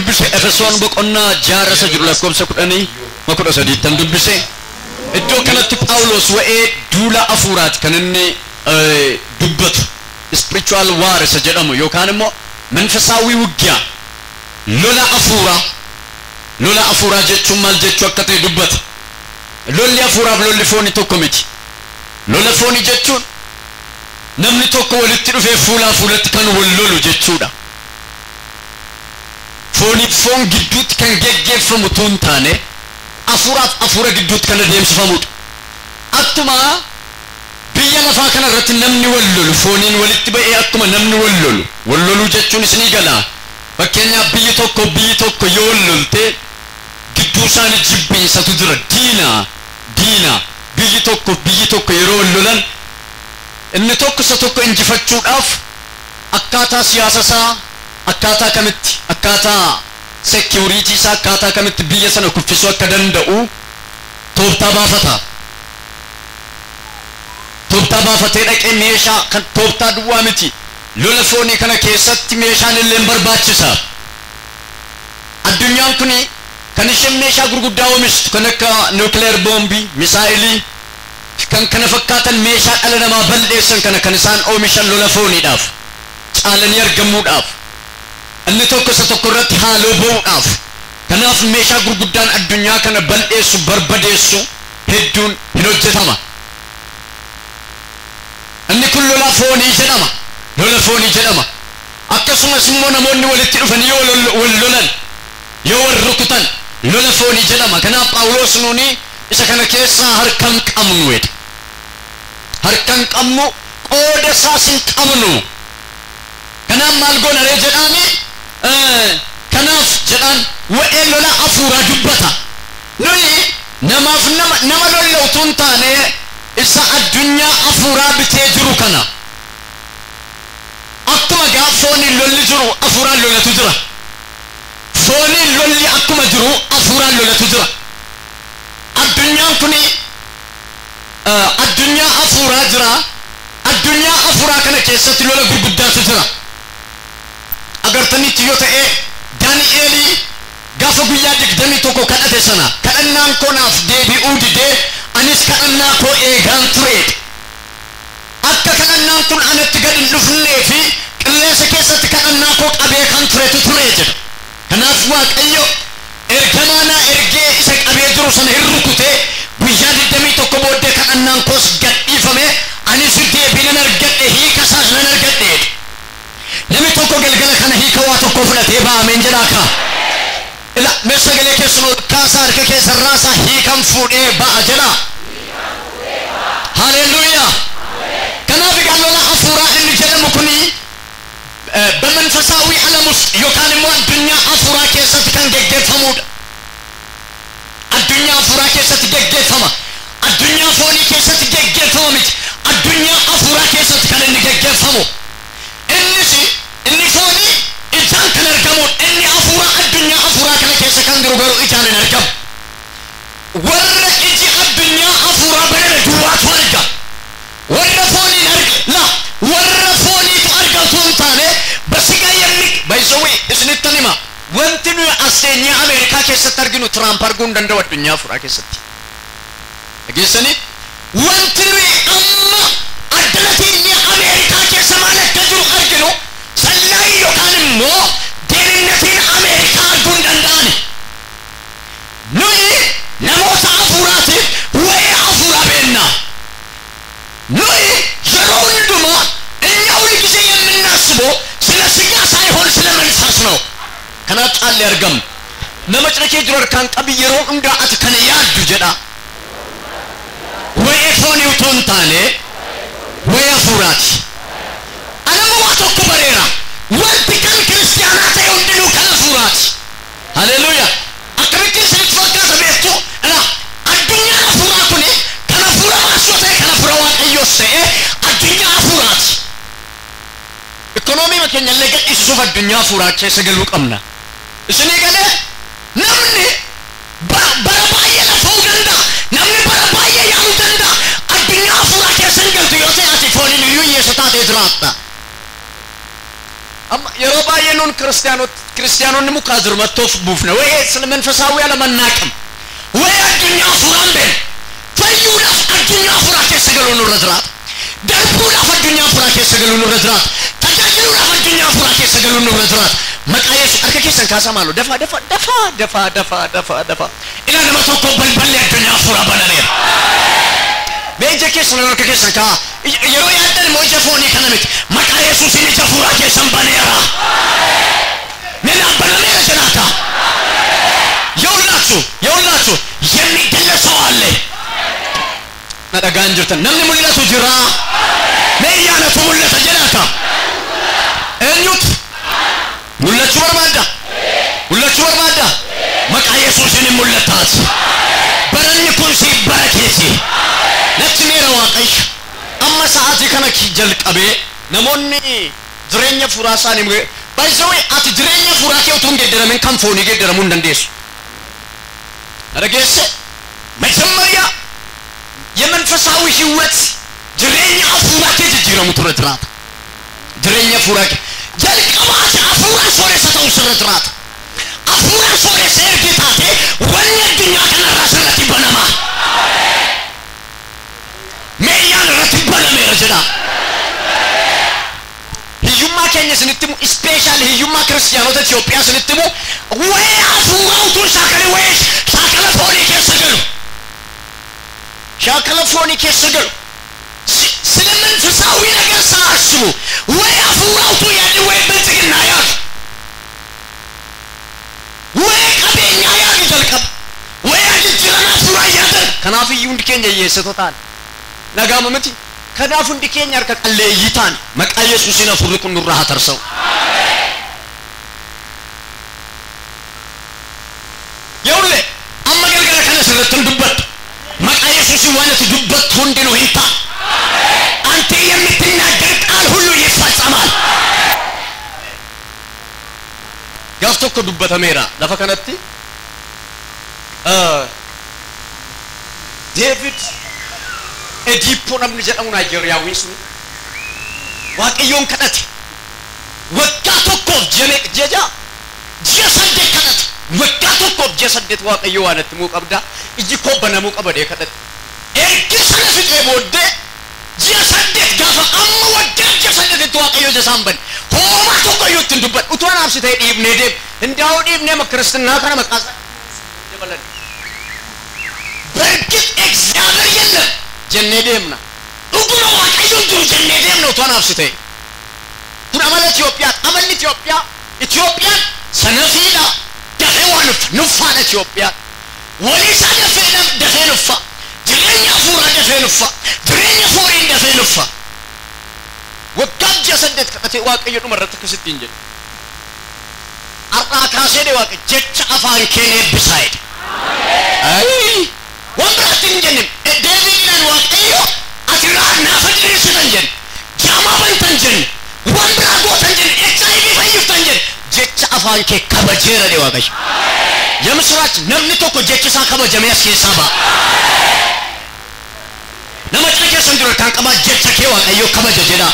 dubbise Efesoon boqonnaa 6 jiru lakkoofsa 10 13 dubbise. Iddoo kanatti Phaawulos wa'ee duula afuuraati kan inni dubbatu, spiritual war isa jedhamu yookaan immoo መንፈሳዊ ውጊያ lola afuuraa. Lola afuuraa jechuun maal jechuu akka ta'e dubbata. Lolli afuuraaf lolli foonii tokko miti. Lola foonii jechuun namni tokko walitti dhufee fuulaa fuulatti kan wal lolu jechuudha. Fooniif foon gidduutti kan geggeeffamu utuu hin taane afuuraaf afuura gidduutti kan adeemsifamudha. Akkuma biyya lafaa kana irratti namni wal lolu fooniin walitti ba'ee akkuma namni wal lolu, wal loluu jechuun isinii gala. Fakkeenyaaf biyyi tokko yoo wal lolte gidduu isaanii jibbiinsatu jira. Diina biyyi tokko yeroo wal lolan inni tokko isa tokko injifachuudhaaf akkaataa siyaasa isaa, akkaataa kamitti, akkaataa security isaa, akkaataa kamitti biyya sana kuffisuu akka danda'u tooftaa baafata. Tooftaa baafatee dhaqee meeshaa kan tooftaa duwwaa miti. Lola foonii kana keessatti meeshaan illee barbaachisa. Addunyaan kuni kan isheen meeshaa gurguddaa oomishtu kan akka nuclear bombii, misaa'ilii kan kana fakkaatan meeshaa dhala namaa balleessan kana kan isaan oomishan lola fooniidhaaf caalanii argamuudhaaf, inni tokko isa tokko irratti haaloo ba'uudhaaf. Kanaaf meeshaa gurguddaan addunyaa kana balleessu barbadeessu hedduun hin hojjetama. Inni kun lola foonii jedhama. Lola foonii jedhama. Akkasumas immoo namoonni walitti dhufanii yoo wal lolan, yoo wal rukutan lola foonii jedhama. Kanaaf Phaawulos nuuni isa kana keessaa harka hin qabnu jedha. Harka hin qabnu, qooda isaas hin qabnu. Kanaaf maal goona ree jedhaani? Kanaaf jedhaan wa'ee lola afuuraa dubbata. Nuyi namaaf nama lolla utuu hin taane isa addunyaa afuuraa bitee jiru kana. Akkuma gaaf fooniin lolli jiru afuuraan lolatu jira. Fooniin lolli akkuma jiru afuuraan lolatu jira. Addunyaan kuni addunyaa afuuraa jira. Addunyaa afuuraa kana keessatti lola gurguddaatu jira. Agartanitti yoo ta'e Daani'eelii gaafa guyyaa 21 kadhate sana kadhannaan koo naaf deebi'uu didee anis kadhannaa koo eegaan ture. Akka kadhannaan kun anatti gad hin dhufnee fi qilleensa keessatti kadhannaa koo qabee kan turetu ture jedha. Kanaaf Waaqayyo ergamaa naa ergee isa qabee jiru sana hin rukutee guyyaa 21 booddee kadhannaan koos gad dhiifame, anis deebii nan argadhe, hiika isaas nan argadhe. Namni tokko galgala kana hiika waa tokko fudhatee ba'ameen jedhaa kaa. Ila mee sagalee keessan ol kaasaa, harka keessan raasaa, hiikan fuudhee ba'a jedhaa. Haleluuyaa. Kanaaf egaa lola afuuraa inni jedhamu kuni በመንፈሳዊ ዓለም ውስጥ yookaan immoo addunyaa afuuraa keessatti kan geggeeffamudha. Addunyaa afuuraa keessatti geggeeffama. Addunyaa foonii keessatti geggeeffama miti. Addunyaa afuuraa keessatti kan inni geggeeffamu. Innis inni foonii ijaan kan argamudha. Inni afuuraa addunyaa afuuraa kana keessa kan jiru garuu ijaan hin argamu. Warra iji addunyaa afuuraa baname duwwaatu arga. Warra fooniin arga la warra fooniitu arga utuu hin taane በስጋ የሚ ባይዘዌ isinittan hima, wanti nuyi as teenyee Ameerikaa keessatti arginu Tiraamp arguu hin danda'u addunyaa afuuraa keessatti. Dhageessanii? Wanti nuyi amma addana teenyee Ameerikaa keessa maal akka jiru arginu sallaayi yookaan immoo deeminnatiin Ameerikaa arguu hin danda'ani. Nuyi namoota afuuraatiif wa'ee afuuraa beekna. Nuyi yeroo hundumaa እኛ ሁል ጊዜ የምናስበው ስለ ስጋ ሳይሆን ስለ መንፈስ ነው። Kanaaf caallee argamu. Nama cina kee jiru harkaan qabi, yeroo hundaa ati kana yaaddu jedha. Wa'ee foonii utuu hin taane wa'ee hafuuraati. Anamma waa tokko bareera. Wanti kan kiristaanaa ta'e hundinuu kan hafuuraati. Haleluuyaa. Akkamittiin isinitti fakkaata beektu? Ilaa addunyaan hafuuraa kuni kan hafuura baasuu ta'e kan hafuura Waaqayyoos ta'e addunyaa hafuuraati. Ikoonoomii keenya illee gadhiisisuuf addunyaa hafuuraa keessa galuu qabna. Isinii galee namni bara baay'ee lafa'uu danda'a. Namni bara baay'ee yaaluu danda'a. Addunyaa hafuuraa keessa hin galtu yoo ta'e ati fooniin iyyuu hiyyeessa taatee jiraatta. Amma yeroo baay'ee baay'ee nuun kiristiyaanonni mukaa zurmattoof buufne wayee ስለ መንፈሳዊ ዓለም አናውቅም ወይ addunyaa hafuuraa hin beeknu fayyuudhaaf addunyaa hafuuraa keessa galuu nurra jiraata darbuudhaaf addunyaa hafuuraa keessa galuu nurra jiraata tajaajiluudhaaf addunyaa hafuuraa keessa galuu nurra jiraata maqaa Yesuus harka keessan kaasaa maaloo dafaa dafaa dafaa dafaa dafaa dafaa dafaa ilaa nama tokko balballi addunyaa hafuuraa banameera mee ija keessan harka keessan kaa yeroo yaaddan immoo ija foonii kana miti maqaa Yesuusiin ija hafuuraa keessan baneera mee naaf banameera jedhaata የሁላችሁ የሁላችሁ የሚገለጽ ሰው አለ na dhagaan jirtan namni mul'atu jira mee iyyaanatu mul'ata jedhaata eenyutu mul'achuu barbaadda mul'achuu barbaadda maqaa Yesuusiin hin mul'attaati baranni kun siif bara keeti natti meera Waaqayyo amma sa'aatii kana jalqabee namoonni jireenya fuuraa isaanii baay'isawee ati jireenya fuuraa kee utuu hin geeddaramin kan foonii geeddaramuu hin dandeessu dhageesse መጀመሪያ የመንፈሳዊ ህይወት jireenya hafuuraa kee jijjiiramutu irra jiraata jireenya hafuuraa kee jalqabaati hafuuraan sooressa ta'uu sirra jiraata hafuuraan sooressa ergi taate wanni addunyaa kanarraa sirratti banama meeyyaan irratti banameera jedha hiyyummaa keenya isinitti himu ispeeshaal hiyyummaa kiristiyaanota Itoophiyaa isinitti himu wayee hafuuraa utuu shaakala wayee shaakala foonii keessa galu shaakala foonii keessa galu ስለ መንፈሳዊ ነገር ሳያስቡ ወይ hafuuraa utuu yaadni ወይ ብልጽግና yaadu ወይ qabeenyaa yaadu jalqaba ወይ jijjiirama hafuuraa yaadan kanaaf iyyuu hundi keenya hiyyeessitoota taane nagaama miti kanaaf hundi keenya harka qalleeyyii taane maqaa Yesuusiin hafuurri kun nurraa haa tarsa'u የሁሌ amma galgala kana sirratti hin dubbattu maqaa Yesuusiin waan ati dubbattu hundinuu hin ta'a አንተ የምትናገር ቃል ሁሉ ይፈጸማል gaaf tokko dubbatameera lafa kanatti David Edipo namni jedhamu Naayijeeriyaawwiin sun Waaqayyoon kadhate waggaa tokkoof ji'a meeqa ji'a ja'a ji'a saddeet kadhate waggaa tokkoof ji'a saddeet Waaqayyo waan itti himuu qabda iji koo banamuu qaba dee kadhate ergi sana fixee booddee ji'a saddeet gaafa amma waggaa ji'a saddeetitti Waaqayyo ija isaan bane hoomaa tokko iyyuu ittiin dubbadhu utuu anaaf si ta'e dhiibnee deemu hindaa'uu dhiibnee kiristinnaa kana maqaa isaa dabalan በእርግጥ እግዚአብሔር የለም jennee deemna dhuguma Waaqayyoon jiru jennee deemna utuu anaaf si ta'e kun amala Itoophiyaa amalli Itoophiyaa Itoophiyaan sanafiidha dafee waa nuffa nuffaadha Itoophiyaan walii isaa dafee dafee nuffa jireenya hafuuraa dafee nuffa jireenya fooniin dafee nuffa waggaa ji'a saddeet kadhatee Waaqayyo dhuma irratti akkasittiin jedhe har'aa kaasee dee Waaqayyo jecha afaan kee eebbisaa jedhe ayi waan biraatti hin jenne deebiidhaan Waaqayyo ati naafa diriirsitan jenne jaamaa bantan jenne waan biraa gootan jenne HIV fayyiftan jenne jecha afaan kee kabajeera dee Waaqayyo የምስራች namni tokko jechi isaa kabajamee as keessaa ba'a nama cina keessan jiru kan qabaa jecha kee Waaqayyo kabaja jedha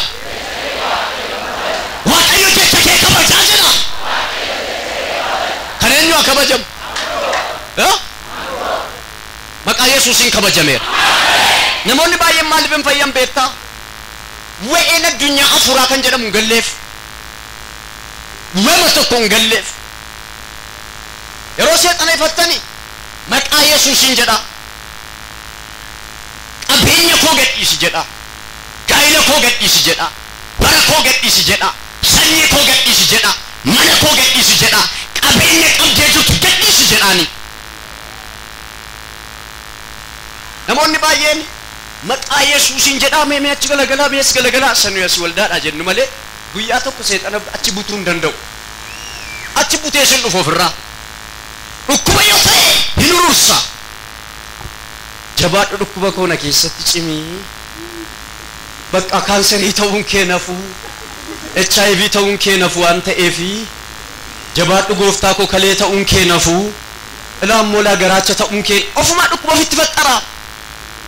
Waaqayyo jecha kee kabajaa jedha kan eenyu haa kabajamu maqaa Yesuusiin kabajameera namoonni baay'een maaliif hin fayyan beektaa wa'een addunyaa hafuuraa kan jedhamu hin galleef wama tokko hin galleef yeroo seexana ifattanii maqaa Yesuusiin jedha qabeenya koo gadhiisi jedha gaa'ila koo gadhiisi jedha bara koo gadhiisi jedha sanyii koo gadhiisi jedha mana koo gadhiisi jedha qabeenya qabdee jirtu gadhiisi jedhaani namoonni baay'een maqaa Yesuusiin jedhaa mee mee achi galagalaa mee as galagalaa sanu as waldaadha jennu malee guyyaa tokko seexana achi butuu hin danda'u achi butee sin dhufu ofirraa dhukkuba yoo ta'e hin urursa jabaadhu dhukkuba koo na keessatti cimii bakka kaanserii ta'uun kee nafuu HIV ta'uun kee nafuu waan ta'eefi jabaadhu gooftaa koo kalee ta'uun kee nafuu ilaa ammoo laa garaacha ta'uun kee ofumaa dhukkuba ofitti faxxaraa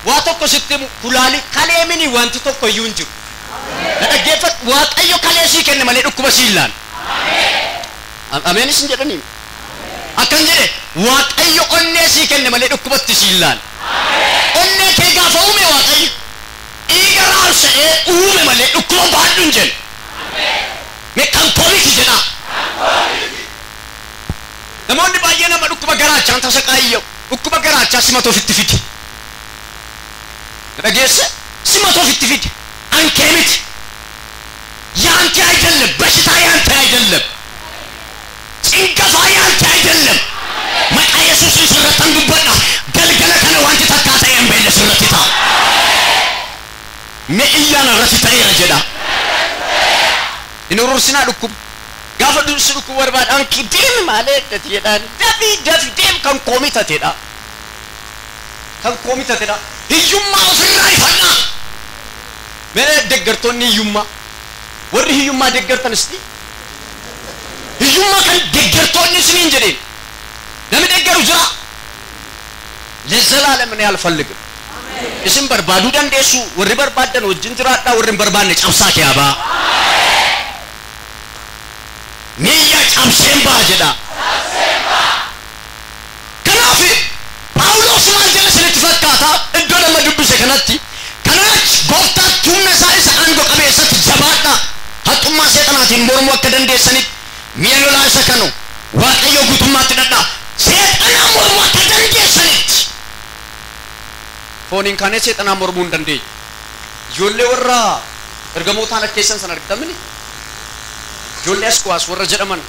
waa tokko sitti himu kulaalii kalee mini wanti tokko iyyuu hin jiru na dhaggeeffadhu Waaqayyo kalee sii kenne malee dhukkuba sii hin laanne Ameen isin jedhanii akkan jedhe Waaqayyo onnee sii kenne malee dhukkubatti sii hin laanne. Onnee kee gaafa uume Waaqayyo dhiiga raabsa'ee uume malee dhukkuba baadhu hin jenne. Mee kan koo miti jedhaa. Namoonni baay'ee nama dhukkuba garaachaan tasa qaayya'u. Dhukkuba garaachaa simata ofitti fidi. Dhageesse simata ofitti fidi. Ankee miti. ያንተ አይደለም፣ በሽታ ያንተ አይደለም፣ ጭንገፋ ያንተ አይደለም። Maqaa Yesuusin sirrattan dubbadha. Galgala kana wanti takkaa ta'e hin beekne sirratti ta'a. Mee iyyaan irratti ta'eera jedha. Hin urursinaa dhukkuba. Gaafa dursi dhukkuba barbaada anki deemi maalee jedhaan dafii dafi deem kan koomitatedha. Kan koomitatedha. Hiyyummaa ofirraa ifadhaa. Mee deeggartoonni hiyyummaa warri hiyyummaa deeggartan isti hiyyummaa kan deeggartoonni isiniin jedheen namni deeggaru jira. ለዘላለም እኔ አልፈልግም። isin barbaaduu dandeessu warri barbaaddan wajjin jiraadhaa warri hin barbaanne cabsaa kee abaa. Miyya cabseen ba'a jedha. Kanaaf Phaawulos maal jedha isinitti fakkaata iddoo nama dubbise kanatti kanaaf gooftaatti humna isaa isa aangoo qabeessatti jabaadhaa haxxummaa seexanaatiin mormuu akka dandeessanitti mi'a lolaa isa kanu Waaqayyo guutummaatti dhadhaa seexanaa mormuu akka dandeessanitti. Fooniin kaanee seexanaa mormuu hin dandeenye. Ijoollee warra ergamootaan akkeessan sana argitamini ijoollee Askuwaas warra jedhaman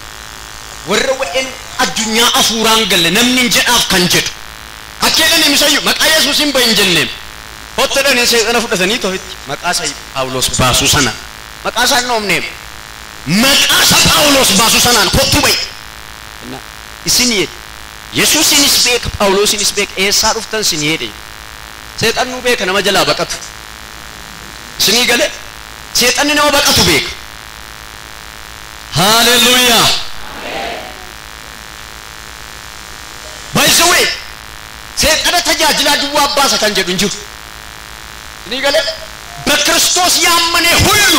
warra wa'een addunyaa afuuraan galle namni hin jedhaaf kan jedhu akkeedhanii misayyuu maqaa Yesuus hin bahin jenneem hottedhanii seexana fudhatanii tofitti maqaa isa Phaawulos baasuu sana maqaa isaa hin oomneem maqaa isa Phaawulos baasuu sanaan kottuu bahi isin jedhe Yesuusinis beeka Phaawulosinis beeka eessaa dhuftan sin jedhe seexannuu beeka nama jalaa baqatu isinii gale seexanni nama baqatu beeka. Hallelujah. By the way, seexana tajaajilaa duwwaa baasa kan jedhu hin jiru. Isinii gale በክርስቶስ ያመነ ሁሉ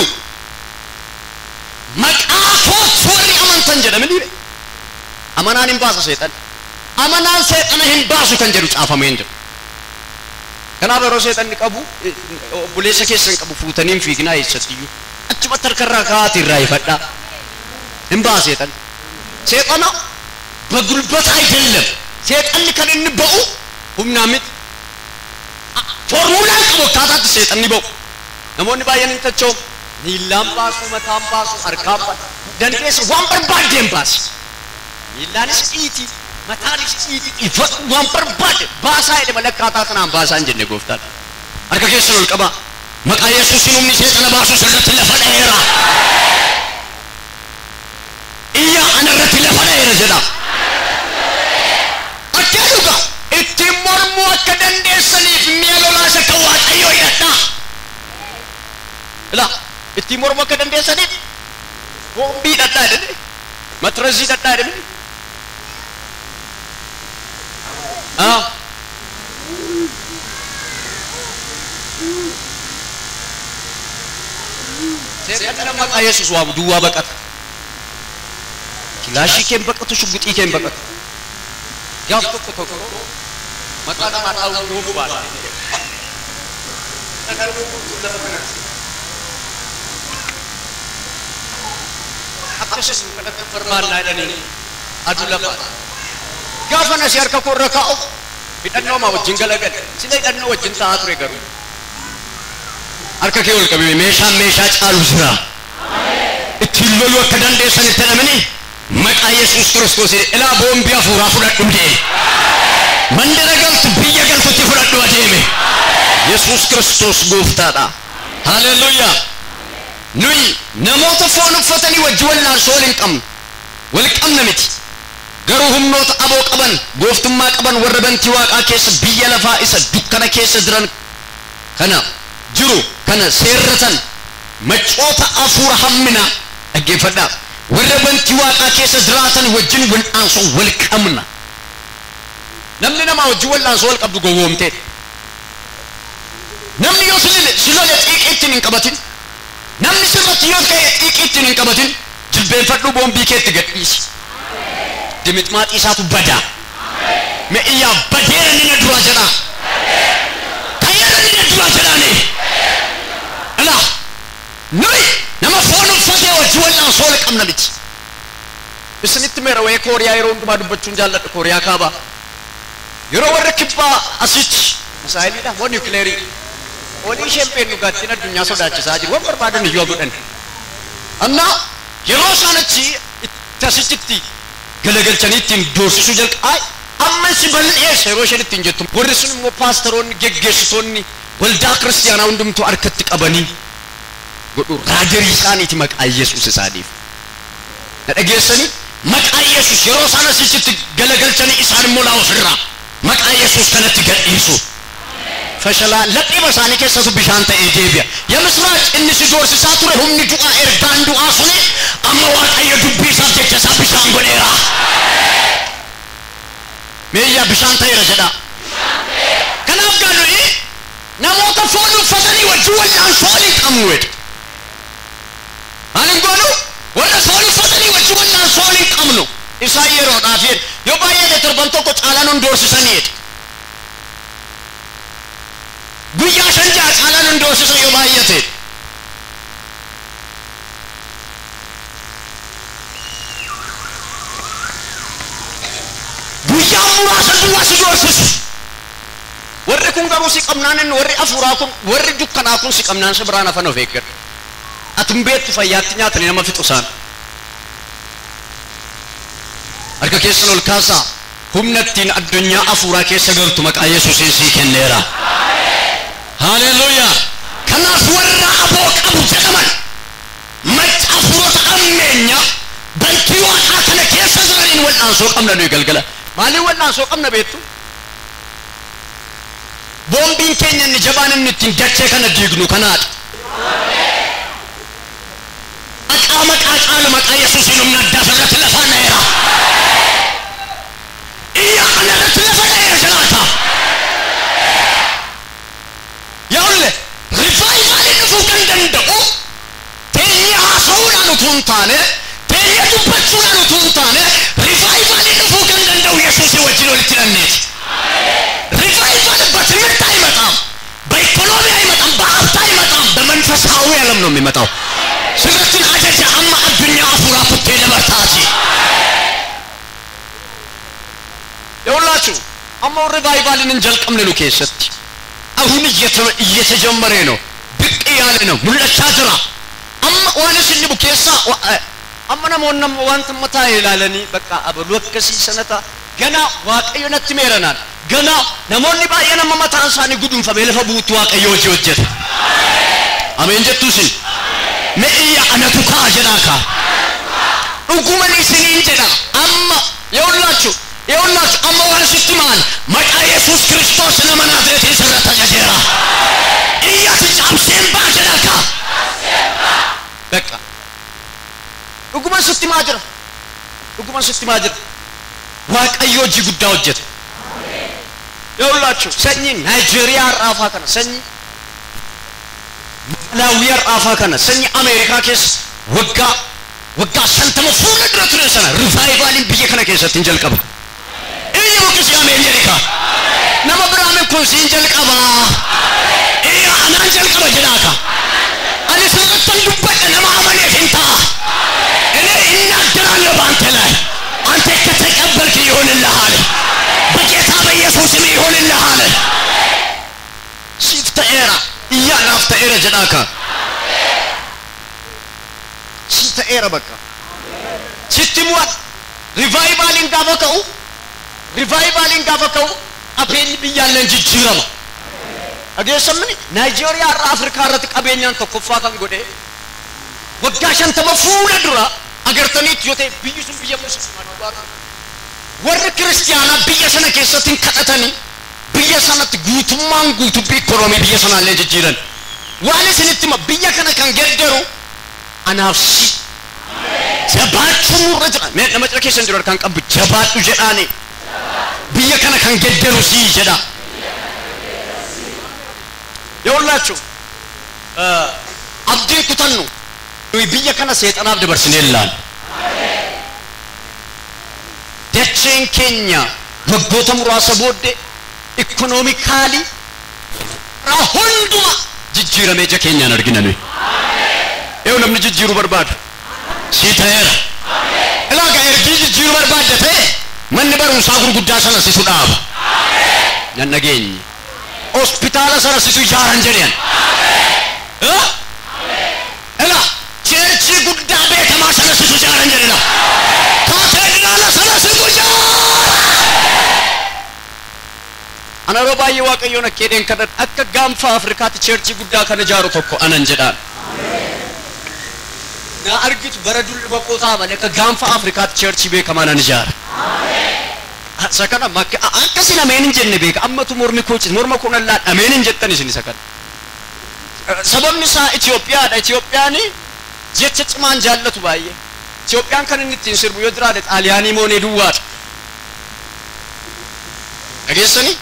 maqaa kootti warri amantan jedhamani amanaan hin baasa seexan amanaan seexana hin baasu kan jedhu caafamee hin jiru. Kanaaf yeroo seexanni qabu obboleessa keessan qabu fuutanii hin fiiginaa eessattiyyuu achumatti harkarraa kaa'aati irraa ifadhaa hin baasa seexan. Seexana በጉልበት አይደለም seexanni kan inni ba'u humnaa miti. Foormulaan qabu akkaataatti seexanni ba'u. Namoonni baay'een hin tacha'u. Miillaan baasu, mataan baasu, harkaan baasu. Dandeessa waan barbaadde hin baasi. Miillaanis dhiiti, mataanis dhiiti, ifadhu waan barbaadde baasaa jedhe malee akkaataa kanaan baasaa hin jenne gooftaan. Harka keessan ol qabaa. Maqaa Yesuusiin humni seexana baasu sirratti lafa dha'eera. Iyyaa ana irratti lafa dha'eera jedha. Akka dhugaa ittiin mormuu akka dandeessaniif mi'a lolaa isa kan Waaqayyoo hidhadhaa. Ilaa ittiin mormuu akka dandeessaniif boombii hidhadhaa jedhani matirasii hidhadhaa jedhani. Seexanni maqaa Yesuus waamu duwwaa baqata. Kilaashii kee hin baqatu, shugguxii kee hin baqatu. Gaaf tokko tokko maqaa namaa dhaa'uu nuuf baala. Akkasumas kadhatan barbaannaa jedhanii aduu lafaati. Gaafa nasi harka koo irra kaa'u hidhannoo maa wajjin galagale sila hidhannoo wajjin taa'aa ture garuu. Harka kee ol qabime meeshaan meeshaa caalu jira. Ittiin loluu akka dandeessanitti jedhamanii maqaa Yesuus Kiristoos ilaa boombii hafuuraa fudhadhu deeme. Mandara galtu biyya galtutti fudhadhu adeeme. Yesuus Kiristoos gooftaadha. Haleluuyaa. Nuyi namoota foon uffatanii wajji wallaansoo wal hin qabnu. Wal qabna miti. Garuu humnoota aboo qaban gooftummaa qaban warra bantii waaqaa keessa biyya lafaa isa dukkana keessa jiran kana jiru kana seerratan macoota hafuura hamminaa dhaggeeffadhaa. Warra bantii waaqaa keessa jiraatan wajjin wal'aansoo wal qabna. Namni namaa wajjin wal'aansoo wal qabdu gowwoomtee. Namni yoo si lole xiiqii ittiin hin qabatin. Namni sirratti yoo ka'e xiiqii ittiin hin qabatin. Jilbeenfadhu boombii keetti gadhiisi. Dimixmaaxii isaatu bada. Me'iyyaa badeera inni na duraa jedhaa. Ta'eera inni na duraa jedhaani. Ilaa nuyi nama foon uffatee wajji wal'aansoo wal qabna miti. Isinitti meera wayii Kooriyaa yeroo hundumaa dubbachuun jaalladha Kooriyaa kaabaa. Yeroo warri kibbaa asitti misaayiliidha moo niwukileerii olii isheen beennu gaattiin addunyaa sodaachisaa jiru waan barbaadan iyyuu godhan. Annaa yeroo isaan achi itti asitti galagalchanii ittiin doorsisuu jalqaba. Amma si bal'eessa yeroo isheen ittiin jettu warri sun immoo paastaroonni geggeessitoonni waldaa kiristiyaanaa hundumtuu harkatti qabanii godhu raajarii isaaniiti maqaa Yesuus isaaniif. Na dhageessanii maqaa Yesuus yeroo isaan asitti galagalchanii isaan immoo laa ofirraa maqaa Yesuus kanatti gadhiisu. Fashalaa laphee isaanii keessatu bishaan ta'ee deebi'a. Yemisraach inni si doorsisaa ture humni du'aa ergaan du'aa suni amma Waaqayyo dubbii isaaf jecha isaa bishaan godheera. Meeyyaa bishaan ta'eera jedha. Kanaaf gaa nuyi namoota foon uffatanii wajjin wal'aansoo hin qabnu jedha. Maal hin goonu? Warra foon uffatanii wajjin wal'aansoo hin qabnu. Isaan yeroodhaaf jedha. Yoo baay'ate torban tokko caalaan hun doorsisanii jedha. Guyyaa 5 6 caalaan hun doorsisan yoo baay'ate. Guyyaa muraasa duwwaa si doorsisu. Warri kun garuu si qabnaan inni warri afuuraa kun warri dukkanaa kun si qabnaan si biraan hafan of eeggadhu. Atum beektu fayyaatti nyaatanii nama fixu isaan. Harka keessan ol kaasaa humna ittiin addunyaa afuuraa keessa galtu maqaa Yesuusiin sii kenneera. Haleluuyaa. Kanaaf warra aboo qabu jedhaman macca afuurota ammeenya bantii waaqaa kana keessa jiraniin wal'aansoo qabna nuyi galgala. Maaliin wal'aansoo qabna beektu? Boombiin keenya inni jabaan inni ittiin dachee kana diignu kanaadha. Maqaa maqaa caalu maqaa Yesuusiin humna addaa irratti lafa dha'eera. Iyya kana irratti lafa dha'eera jiraata. Yaa'ulle rivaayivaalii dhufuu kan danda'u teenyee haasa'uudhaan utuu hin taane teenyee dubbachuudhaan utuu hin taane rivaayivaalii dhufuu kan danda'u Yesuusii wajjin walitti hidhanneeti. ሪቫይቫል በትምህርት አይመጣም፣ በኢኮኖሚ አይመጣም፣ በሀብት አይመጣም፣ በመንፈሳዊ ዓለም ነው የሚመጣው። ስለዚህ አጀጃ አማ አዱኛ አፉራ ኩቴ ለበርታቲ ይኸውላችሁ አማው ሪቫይቫልን እንጀልቀም ለሉ keessatti አሁን እየተጀመረ ነው፣ ብቅ ያለ ነው። ሙለቻ ጅራ አማ ዋንስ እንቡ ኬሳ አማ namoonni amma wanta mataa ilaalanii bakka abaluu akkasii sanata ገና Waaqayyo natti meeranaan ገና namoonni baay'een amma mataan isaanii guduunfamee lafa buutu Waaqayyo hojii hojjeta. Ameen jettuusin. Me'iyya anatu ka'a jedhaa kaa. Dhuguman isiniin jedha amma የሁላችሁ የሁላችሁ amma waan sitti maan maqaa Yesuus Kiristoos nama Naazreetiin sirratti ajajeera. Iyyatu cabseen ba'a jedhaa kaa. Bakka dhuguman sitti maa jira. Dhuguman sitti maa jira. Waaqayyo hojii guddaa hojjeta. የሁላችሁ sanyii Naayijeeriyaa har'aafaa kana sanyii Malaawii har'aafaa kana sanyii Ameerikaa keessa waggaa waggaa 50 fuula dura ture sana rivaayivaliin biyya kana keessatti hin jalqaba. Iyya buqqisii ameen jedhi kaa. Nama biraamin kun siin jalqaba. Iyya anaan jalqaba jedhaa kaa. Ani sirrittan dubbadha nama amaneef hin ta'a. እኔ እናገራለሁ በአንተ ላይ አንተ ከተቀበልክ ይሆንልሃል። በጌታ በኢየሱስም ይሆንልሃል። ሲፍ ተኤራ እያ ናፍ ተኤረ ጀዳካ ሲፍ ተኤረ በቃ ሲትሟት ሪቫይቫልን gaafa ka'u ሪቫይቫልን gaafa ka'u qabeenyi biyyaalleen jijjiirama. Dhageessamni Naayijeeriyaa irraa Afrikaa irratti qabeenyaan tokkoffaa kan godhe waggaa 50 fuula dura agartaniitti yoo ta'e biyyi sun biyya musliimaa duwwaa ture. Warri kiristiyaanaa biyya sana keessatti hin kadhatanii biyya sanatti guutummaan guutuu ikoonoomii biyya sanaallee jijjiiran. Waan isinitti hima biyya kana kan geddaru anaaf si jabaachuu nurra jira. Mee nama cina keessan jiru harkaan qabu jabaadhu jedhaani. Biyya kana kan geddaru si jedha. የሁላችሁ abdiin kutannu nuyi biyya kana seexanaaf dabarsinee ilaalu. Dacheen keenya waggoota muraasa booddee ikonoomikaalii hunduma jijjiiramee ija keenyaan argina nuyi. Yoo namni jijjiiruu barbaadu sii ta'eera. Ilaaga ergii jijjiiruu barbaadda ta'e manni barumsaa gurguddaa sana situ dhaaba. Nan dhageenye. Hospitaala sana situ ijaaran jedhan. Ilaa cheerchii guddaa beekamaa sana situ ijaaran jedhela. Kaateediraala sana situ ijaara. Ana yeroo baay'ee Waaqayyoon akka jedheen kadhadha akka gaanfa Afrikaatti cheerchii guddaa kana ijaaru tokko anan jedhaan. Na argitu bara dulli boqotaa malee akka gaanfa Afrikaatti cheerchii beekamaa nan ijaara. Isa kana akkasin ameen hin jenne beeka ammatu mormi koo cite morma koo nan laadha ameen hin jettan isin isa kana. Sababni isaa Itoophiyaadha. Itoophiyaan jecha cimaan jaallatu baay'ee. Itoophiyaan kan inni ittiin sirbu yoo jiraate Xaaliyaanii moonee duwwaadha. Dhageessanii?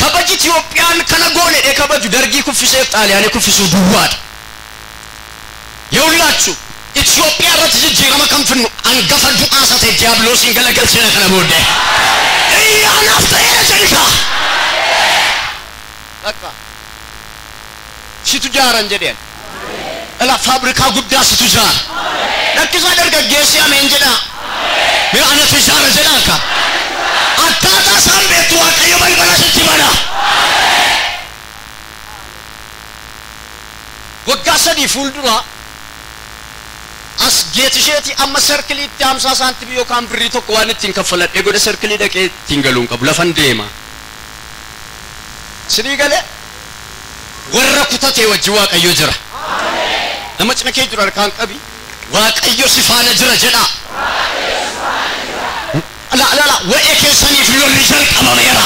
Kabaji Itoophiyaan kana goone dhee kabaju dargii kuffiseef Xaaliyaanii kuffisuu duwwaadha. Yawullaችሁ Itoophiyaa irratti jijjiirama kan finnu hangafa du'aa isa ta'e diiyaabiloosiin galagalcheena kana booddee. Iyyaanaaf ta'eera jedhika. Bakka. Situ jaaran jedheen. Ilaa faabrikaa guddaa situ ijaara. Lakkisaa dargaggeessi ameen jedhaa. Mee anatu ijaara jedhaa akka. Akkaataa isaan beektu Waaqayyo balbala sitti bana. Waggaa 3 fuuldura as geetisheetii amma serkiliitti 50 saantimii yookaan birrii tokko waan ittiin kaffaladhee godhe serkilii dhaqee ittiin galuun qabu lafan deema. Sinii galee warra kutatee wajji Waaqayyo jira. Nama cina kee jiru harkaan qabi Waaqayyo si faana jira jedhaa. La la la wa'ee keessaniif lolli jalqabameera.